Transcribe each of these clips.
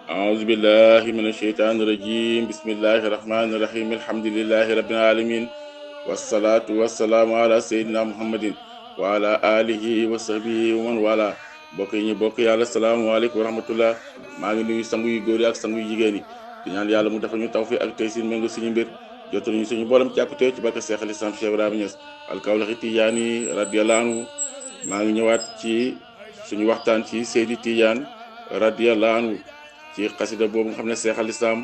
أعوذ بالله من الشيطان الرجيم بسم الله الرحمن الرحيم الحمد لله رب العالمين والصلاة والسلام على سيدنا محمد وعلى آله وصحبه ومن والاه mbokk yi ñu bokk yàlla salaamaaleykum wa rahmatullah maa ngi nuyu sangu yu góor yi ak sangu yu jigéen yi di ñaan yàlla mu defal ñu tawfiq ak taysiir méngo suñu mbir jotal ñu suñu borom càkkute ci barke Seex al Islaam Cheikh Ibrahima Niass al-Kawlaxi Tijaani radiyallahu anhu maa ngi ñëwaat ci suñu waxtaan ci Seydi Tijaan radiyallahu anhu ci xasida boobu nga xam ne Seex al Islaam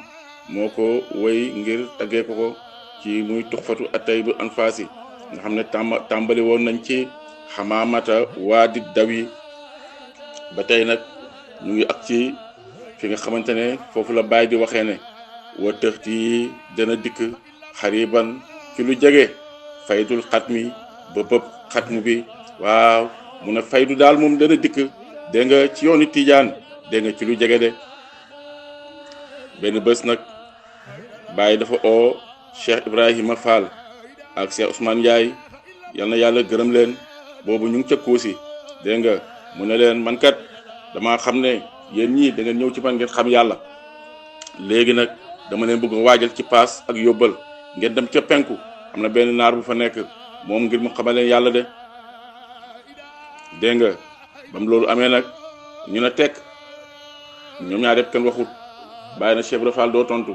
moo ko woy ngir taggee ko ci muy tuxfatu at-tayyib anfaasi nga xam ne tàmbali woon nañ ci xamaamata waadi dawi ba tey nag ñu ngi ak ci fi nga xamante ne foofu la baay di waxee ne wa tëxti dana dikk xariban ci lu jege faydul xatmi ba bëpp xatmu bi waaw mu ne faydu daal moom dana dikk dégg nga ci yoonu Tijaan dégg nga ci lu jege de benn bés nag baay dafa oo Cheikh Ibrahima Fall ak Cheikh Ousmane Ndiaye yal na yàlla gërëm leen boobu ñu ngi ca Koosi dégg nga mu ne leen man kat damaa xam ne yéen ñii da ngeen ñëw ci man ngeen xam yàlla léegi nag dama leen bëgg a waajal ci paas ak yóbbal ngeen dem ca penku am na benn naar bu fa nekk moom ngir mu xamal leen yàlla de dégg nga bam loolu amee nag ñu ne tekk ñoom ñaar yëpp kenn waxut bàyyi na Cheikh Ibra Fall doo tontu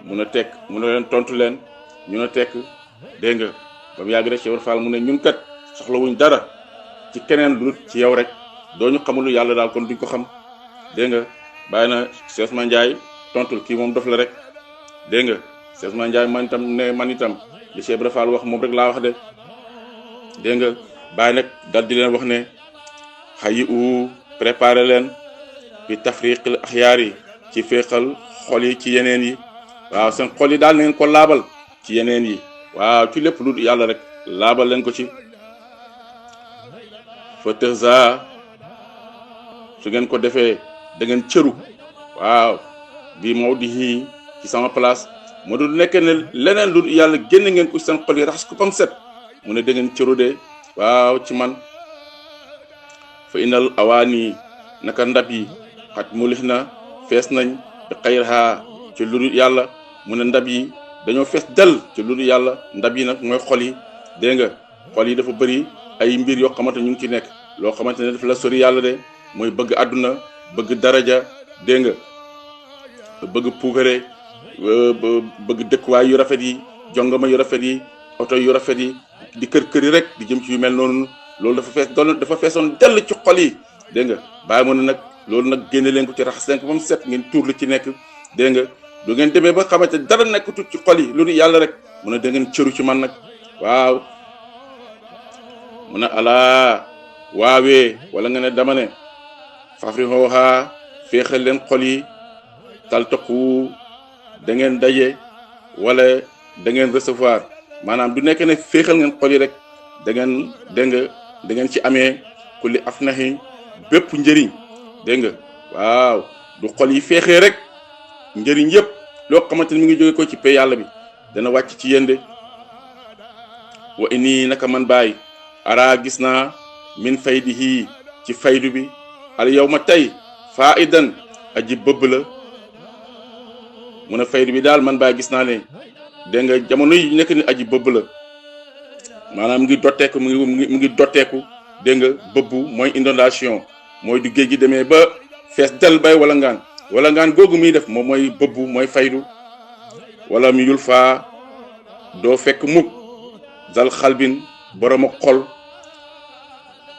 mu ne tekk mu ne leen tontu leen ñu ne tekk dégg nga ba mu yàgg rek Cheikh Ibra Fall mu ne ñun kat soxlawuñ dara ci keneen lu ci yow rek doo ñu xamul yàlla daal kon duñ ko xam dégg nga bàyyi na Cheikh Ousmane Ndiaye tontul kii moom dof la rek dégg nga Cheikh Ousmane Ndiaye man itam li Cheikh Ibra Fall wax moom rek laa wax de dégg nga bàyyi nag dal di leen wax ne xayi u préparé leen bi tafriqil axyaar yi ci féexal xol yi ci yeneen yi waaw seen xol yi daal na ngeen ko laabal ci yeneen yi waaw ci lépp lu yàlla rek laabal leen ko ci fa tëza su ngeen ko defee da ngeen cëru waaw bi mawdihi ci sama place moo du nekk ne leneen lu yàlla génn ngeen ko seen xol yi raxas ko pam set mu ne da ngeen cëru de waaw ci man fa inal awaani naka ndab yi xat mulix na fees nañ bi xayraha ci lu dul yàlla mu ne ndab yi dañoo fees dell ci lu dul yàlla ndab yi nag mooy xol yi dégg nga xol yi dafa bëri ay mbir yoo xamante ñu ngi ci nekk loo xamante ne dafa la sori yàlla de mooy bëgg àdduna bëgg daraja dégg nga bëgg puukare bëgg dëkkuwaay yu rafet yi jongama yu rafet yi oto yu rafet yi di kër yi rek di jëm ci yu mel noonu loolu dafa feesoon dell ci xol yi dégg nga bàyyi mu ne nag loolu nag génne leen ko ci raxas leen ko ba mu set ngeen tuur lu ci nekk dégg nga du ngeen demee ba xamante dara nekkatut ci xol yi lu dul yàlla rek mu ne da ngeen cëru ci man nag waaw mu ne alaa waawee wala nga ne dama ne fafri xooxaa féexal leen xol yi taltaku da ngeen daje wala da ngeen recevoir maanaam du nekk ne féexal ngeen xol yi rek da ngeen dégg nga da ngeen ci amee kulli afnahi bépp njëriñ dégg nga waaw du xol yi féexee rek njëriñ yëpp loo xamante ni mi ngi jóge ko ci pay yàlla bi dana wàcc ci yénde wa inni naka man bàyyi ara gis naa min faydihi ci faydu bi al yow ma tey faidan aji bëbb la mu ne faydu bi daal man bàyyi gis naa ne dégg nga jamono yi nekk ni aji bëbb la maanaam mu ngi dotteeku mu ngi dotteeku dégg nga bëbbu mooy inondation mooy du géej gi demee ba fees del bay wala ngaan googu muy def moom mooy bëbbu mooy faydu wala mu yul faa doo fekk mukk zal xalbin borom ak xol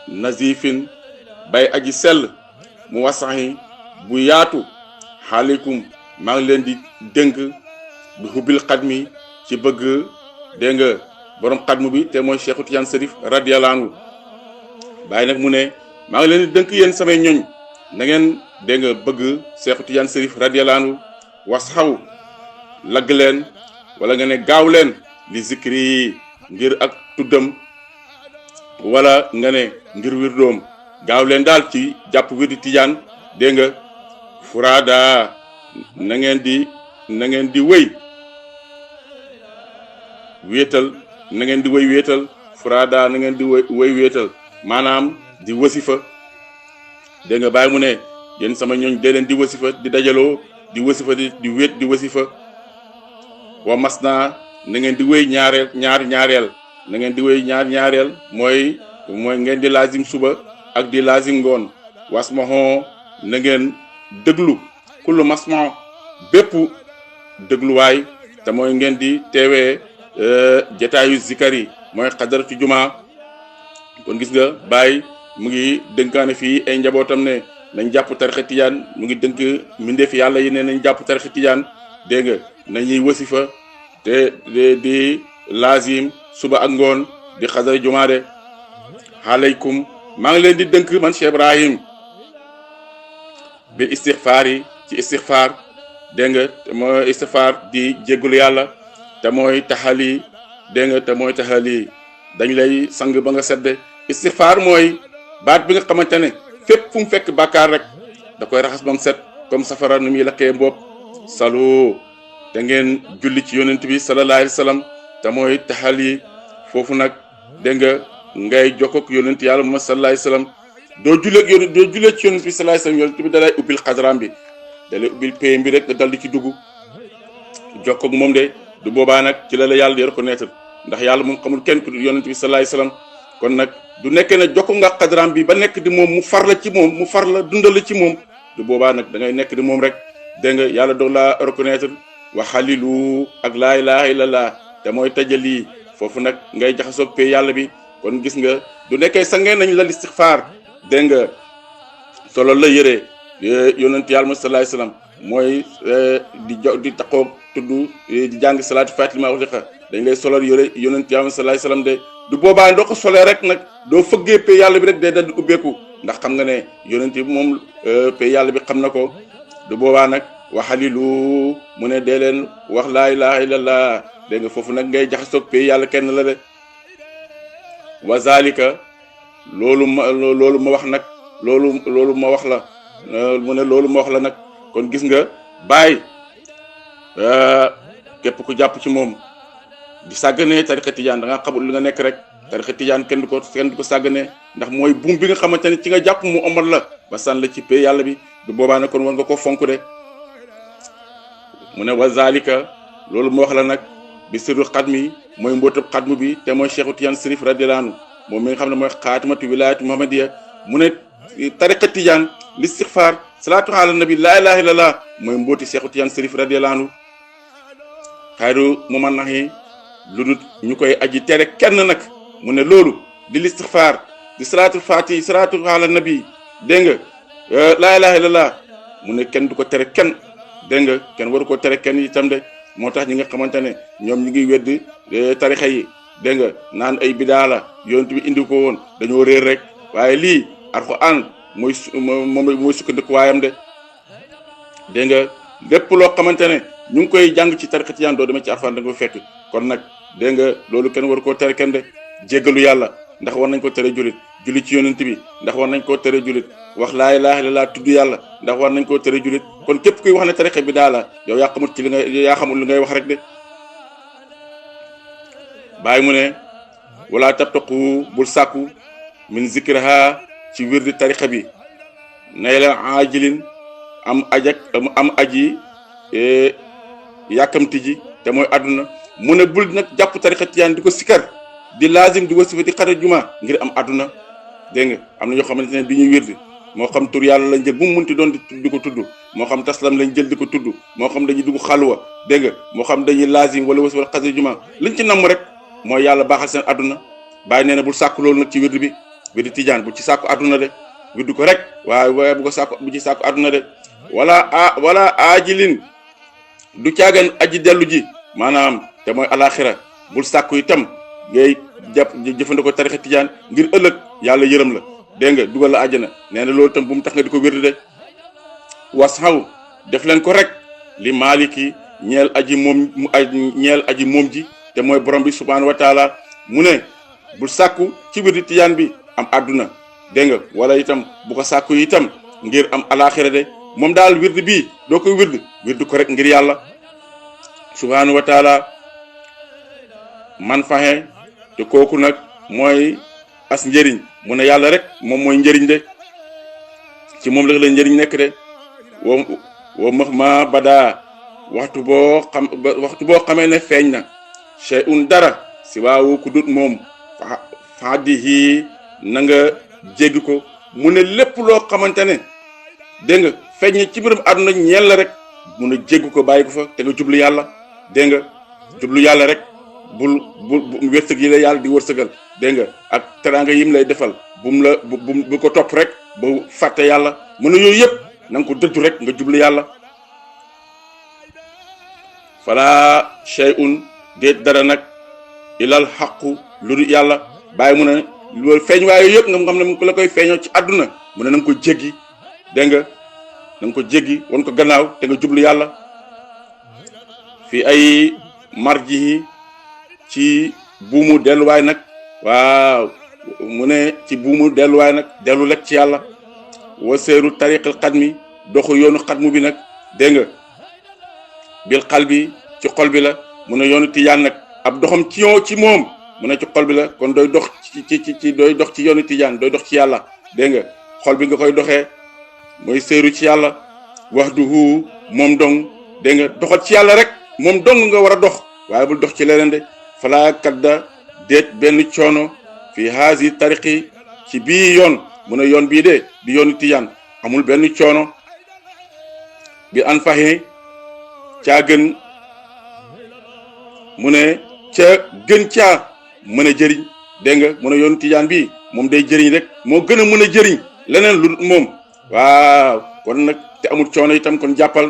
nazifin bay aji sell mu wasaxi bu yaatu xaalikum maa ngi leen di dénk bi hubbil xadmi ci bëgg dégg nga borom xadmu bi te mooy Cheikh Tidiane Serif radiyallahu anhu bàyyi nag mu ne maa ngi leen di dénk yéen samay ñoñ na ngeen dégg nga bëgg Cheikh Tidiane Serif radiyallahu anhu wasxaw lagg leen wala nga ne gaaw leen li zikri ngir ak tuddam wala nga ne ngir wirdoom gaaw leen daal ci jàpp wirdi Tijaan dégg nga furaada na ngeen di wéy wéetal na ngeen di wéy wéetal furaada na ngeen di wéy wéetal maanaam di wasifa dégg nga bàyyi mu ne yéen sama ñooñ dee leen di wasifa di dajaloo di wasifa di wéet di wasifa wa mas naa na ngeen di wéy ñaareel na ngeen di wéy ñaareel mooy ngeen di lazim suba ak di lazim ngoon wasmaho na ngeen déglu kullu masma bépp dégluwaay te mooy ngeen di teewee jataayu zikar yi mooy xadaratu juma kon gis nga Baay mu ngi dënkaane fii ay njabootam ne nañ jàpp tarixa tijaan mu ngi dënk mbindeef yàlla yi ne nañ jàpp tarixa tijaan dégg nga nañuy wasifa te di lazim suba ak ngoon di xadara juma de aleykum maa ngi leen di dënk man Cheikh Ibrahim bil istixfaar yi ci istixfaar dégg nga te mooy istixfaar di jéggulu yàlla te mooy taxali dégg nga te mooy taxali dañ lay sang ba nga sedde istixfaar mooy baat bi nga xamante ne fépp fu mu fekk bàkkaar rek da koy raxas ba mu set comme safara nu muy lakkee mbopp salu te ngeen julli ci yonent bi sallallahu alayhi wa sallam te mooy taxali foofu nag dégg nga ngay jokkook yonent yàlla Muhammad sallallahu alayhi wa sallam doo jullee ci yonent bi sallallahu alayhi wa sallam yonent bi dalay ubbil xadram bi dalay ubbil payam bi rek nga dal di ci dugg jokkook moom de du boobaa nag ci la yàlla di reconnaître ndax yàlla moom xamul kenn ku yonent bi sallallahu alayhi wa sallam kon nag du nekkee ne jokko nga xadram bi ba nekk di moom mu far la ci moom mu far la dundal la ci moom du boobaa nag da ngay nekk di moom rek dégg nga yàlla doog laa reconnaître wa xalilu ak laa ilaha illallah te mooy tajali foofu nag ngay jaxasoog pay yàlla bi kon gis nga du nekkee sa ngeen nañ la istixfaar dégg nga solo la yëree yonent yàlla ma sallallahu alayhi wasallam mooy di taqoo tudd di jàng salaatu fatima waxliqa dañ lay solal yëre yonent yàlla ma sallallahu alayhi wasallam de du boobaa doo ko solee rek nag doo fëggee pay yàlla bi rek day dal di ubbeeku ndax xam nga ne yonent bi moom pay yàlla bi xam na ko du boobaa nag waxalilu mu ne dee leen wax laa ilaha illallah dégg nga foofu nag ngay jaxasoog pay yàlla kenn la de wa zalika loolu ma wax nag loolu ma wax la mu ne loolu ma wax la nag kon gis nga Baay képp ku jàpp ci moom di sàgganee tarixa tijaan da nga xamul li nga nekk rek tarixa tijaan kenn du ko sàgganee ndax mooy buum bi nga xamante ne ci nga jàpp mu omat la ba sànn la ci pay yàlla bi du boobaa nag kon war nga ko fonk de mu ne wa zalika loolu ma wax la nag bi sirru xadmi mooy mbootab xadmu bi te mooy Cheikhu Tijaan Sërif radiyallahu anhu moom mi nga xam ne mooy xaatimatu wilaayatu muhammadiya mu ne tariqa tijaan listixfaar salaatu ala nabi laa ilaha illallah mooy mbooti Cheikhu Tijaan Sërif radiyallahu anhu xayru mu man naxi lu dul ñu koy aji tere kenn nag mu ne loolu di listixfaar di salaatul faati salaatu ala nabi dégg nga laa ilaha illallah mu ne kenn du ko tere kenn dégg nga kenn waru ko tere kenn itam de moo tax ñi nga xamante ne ñoom ñi ngi wedd tarixa yi dégg nga naan ay bidaa la yonent bi indi ko woon dañoo réer rek waaye lii alxuraan mooy sukkandiku waayam de dégg nga lépp loo xamante ne ñu ngi koy jàng ci tarixa tijaan doo demee ci alxuraan da nga ko fekk kon nag dégg nga loolu kenn waru koo tere kenn de jéggalu yàlla ndax war nañ ko tere julit julli ci yonent bi ndax war nañ koo tere julit wax laa ilaaha illallaah tudd yàlla ndax war nañ koo tere julit kon képp kuy wax ne tarixa bi daa la yow yaa xamul ci li nga yaa xamul li ngay wax rek de bàyyi mu ne wala tabtaqu bul sàkku min zikraha ci wirdi tarixa bi nay la ajilin am aji yàkkamti ji te mooy àdduna mu ne bul nag jàpp tarixa tijaan di ko sikar di lazim di wasifa di xare juma ngir am àdduna dégg nga am na ñoo xamante ne bi ñuy wirdi moo xam tur yàlla lañ jël bu mu munti doon di ko tudd moo xam taslam lañ jël di ko tudd moo xam dañuy dugg xalwa dégg nga moo xam dañuy lazim wala wasifa xare juma liñ ci namm rek mooy yàlla baaxal seen àdduna bàyyi nee na bul sàkku loolu nag ci wirdi bi wirdi tijaan bu ci sàkku àdduna de wirdi ko rek waaye bu ko sàkku bu ci sàkku àdduna de wala ajilin du caagan aji dellu ji maanaam te mooy alaxira bul sàkku itam ngay jëfandikoo tarixa tijaan ngir ëllëg yàlla yërëm la dégg nga dugal la àjjana nee na loolu tam bu mu tax nga di ko wirdi de wasxaw def leen ko rek li maaliki ñeel aji moom ji te mooy borom bi subhaanahu wa taala mu ne bul sàkku ci wirdi tijaan bi am àdduna dégg nga wala itam bu ko sàkku itam ngir am alaxira de moom daal wirdi bii doo koy wirdi ko rek ngir yàlla subhaanahu wa taala man faxe te kooku nag mooy as njëriñ mu ne yàlla rek moom mooy njëriñ de ci moom la njëriñ nekk de wa ma bada waxtu boo xamee ne feeñ na shay'un dara si waawu ku dut moom fadihi na nga jéggi ko mu ne lépp loo xamante ne dégg nga feeñ ci mbirum àdduna ñeel la rek mu ne jéggi ko bàyyi ko fa te nga jublu yàlla dégg nga jublu yàlla rek bul wërsëg yi la yàlla di wërsëgal dégg nga ak teraanga yim lay defal bu ko topp rek ba fàtte yàlla mu ne yooyu yëpp na nga ko dëddu rek nga jublu yàlla fala shay'un déet dara nag ilal xaqu lu dul yàlla bàyyi mu ne loolu feeñ waaye yëpp nga xam ne mu la koy feeñoo ci àdduna mu ne na nga ko jéggi dégg nga na nga ko jéggi wan ko gannaaw te nga jublu yàlla fi ay marji yi ci buumu delluwaay nag waaw mu ne ci buumu delluwaay nag dellu lekk ci yàlla wa seeru tariqal xadmi doxu yoonu xadmu bi nag dégg nga bil xal bi ci xol bi la mu ne yoonu tijaan nag ab doxam ci moom mu ne ci xol bi la kon doy dox doy dox ci yoonu tijaan doy dox ci yàlla dégg nga xol bi nga koy doxee mooy seeru ci yàlla wahduhu moom dong dégg nga doxal ci yàlla rek moom dong nga war a dox waaye bul dox ci leneen de falaa kadda déet benn coono fi haasi tariqi ci bii yoon mu ne yoon bii de di yoonu tijaan amul benn coono bi an faxe caa gën mu ne ca gën caa mën a jëriñ dégg nga mu ne yoonu tijaan bii moom day jëriñ rek moo gën a mën a jëriñ leneen lu moom waaw kon nag te amul coono itam kon jàppal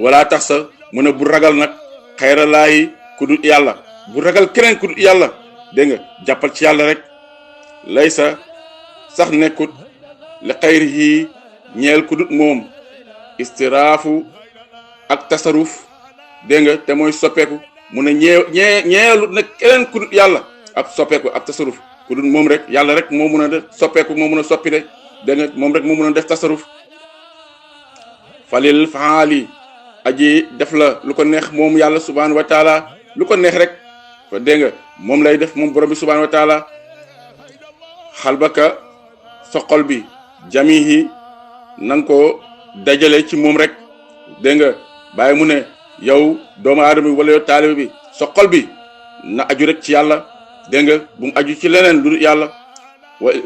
wala tax sa mu ne bu ragal nag xayralaayi ku dul yàlla bu ragal keneen ku dul yàlla dégg nga jàppal ci yàlla rek lay sa sax nekkut li xayrihi ñeel ku dul moom istiraafu ak tasaruf dégg nga te mooy soppeeku mu ne ñeelut nag keneen ku dul yàlla ak soppeeku ak tasaruf ku dul moom rek yàlla rek moo mun a def soppeeku moo mun a soppi de dégg nga moom rek moo mun a def tasaruf falil faali aji def la lu ko neex moom yàlla subhanahu wa taala lu ko neex rek fa dégg nga moom lay def moom borom bi subhanahu wa taala xalbaka sa xol bi jamihi na nga ko dajale ci moom rek dégg nga bàyyi mu ne yow doomu aadama bi wala yow taalibe bi sa xol bi na aju rek ci yàlla dégg nga bu mu aju ci leneen lu dul yàlla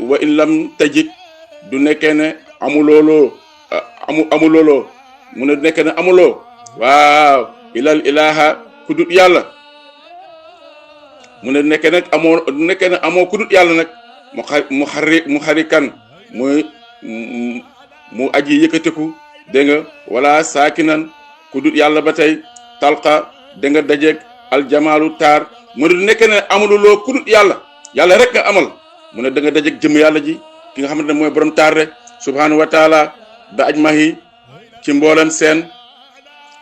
wa in lam tajid du nekkee ne amuloo mu ne du nekkee ne amuloo waaw ilal ilaha ku dut yàlla mu ne du nekkee ne amoo ku dut yàlla nag mu xarikan mu aji yëkkateku dégg nga wala saakinan ku dut yàlla ba tey talqa da nga dajeeg aljamaalu taar mu ne du nekkee ne amuloo ku dut yàlla rek nga amal mu ne da nga dajeeg jëm yàlla ji ki nga xamante ne mooy borom taar rek subhanahu wa taala ba ajmahi ci mboolem seen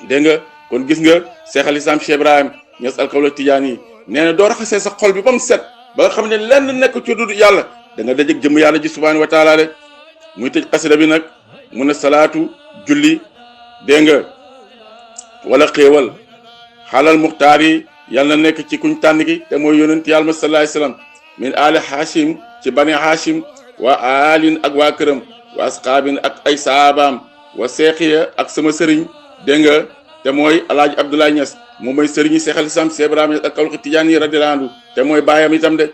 dégg nga kon gis nga Cheikh al Islam Cheikh Ibrahim Niass al-Qawla Tidiane yi nee na doo raxasee sa xol bi ba mu set ba nga xam ne lenn nekk ci dudut yàlla da nga dajeeg jëm yàlla ji subhanahu wa taala de muy tëj xasida bi nag mu ne salaatu julli dégg nga wala xéewal xaalal muxtaar yi yàlla na nekk ci kuñ tànn gi te mooy yonent yàlla ma sallallahu alayhi wasallam min ali hashim ci bani hashim wa alin ak waa këram wa asxaabin ak ay saabaam wa seexiya ak sama sëriñ dégg nga te mooy alaaji Abdoulaye Niass moom mooy sëriñi Cheikh al Islam Cheikh Ibrahima ak Kawlax Tidiane yi radiyallahu anhu te mooy baayam itam de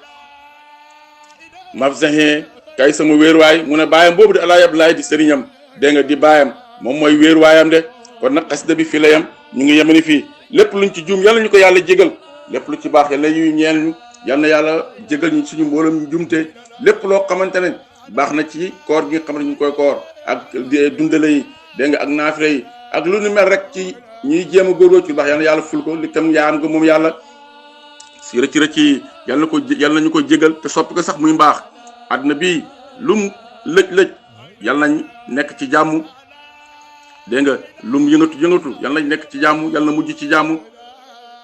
mafzahin kay sama wéeruwaay mu ne baayam boobu de alaaji Abdoulaye di sëriñam dégg nga di baayam moom mooy wéeruwaayam de kon nag xasida bi fii la yam ñu ngi yemani fii lépp luñ ci juum yàlla ñu ko yàlla jégal lépp lu ci baax yàlla yuy ñeel ñu yal na yàlla jégal ñu suñu mboolem ñu jumte lépp loo xamante ne baax na ci koor gi nga xam ne ñu ngi koy koor ak dundale yi dégg nga ak naafile yi ak lu ni mel rek ci ñuy jéem a góorgóorlu ci baax yal na yàlla ful ko li tam yaam ko moom yàlla si rëcc yi yal na ñu ko jégal te soppi ko sax muy mbaax àdduna bi lum lëj yal nañ nekk ci jàmm dégg nga lum yëngatu yal nañ nekk ci jàmm yal na mujj ci jàmm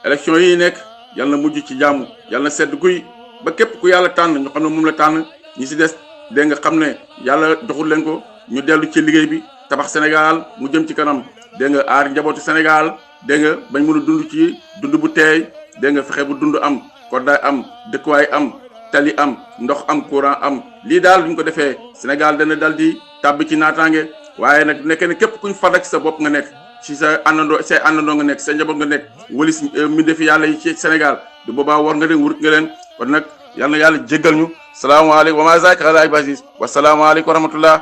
élection yi nekk yal na mujj ci jàmm yal na sedd guy ba képp ku yàlla tànn ñu xam ne moom la tànn ñi si des dégg nga xam ne yàlla doxul leen ko ñu dellu ci liggéey bi tabax Sénégal mu jëm ci kanam dégg nga aar njabootu Sénégal dégg nga bañ mën a dund ci dund bu teey dégg nga fexe bu dund am koddaay am dëkkuwaay am tali am ndox am courant am lii daal duñ ko defee Sénégal dana dal di tàbbi ci naataange waaye nag nekk ne képp kuñ farak sa bopp nga nekk ci sa àndandoo nga nekk sa njaboot nga nekk walis mi defi yàlla yi ci Sénégal du boobaa war nga leen wurut nga leen kon nag yal na yàlla jéggal ñu salaamaaleykum wa maa zaaka alaa bi aziiz wa salaamaaleykum wa rahmatullah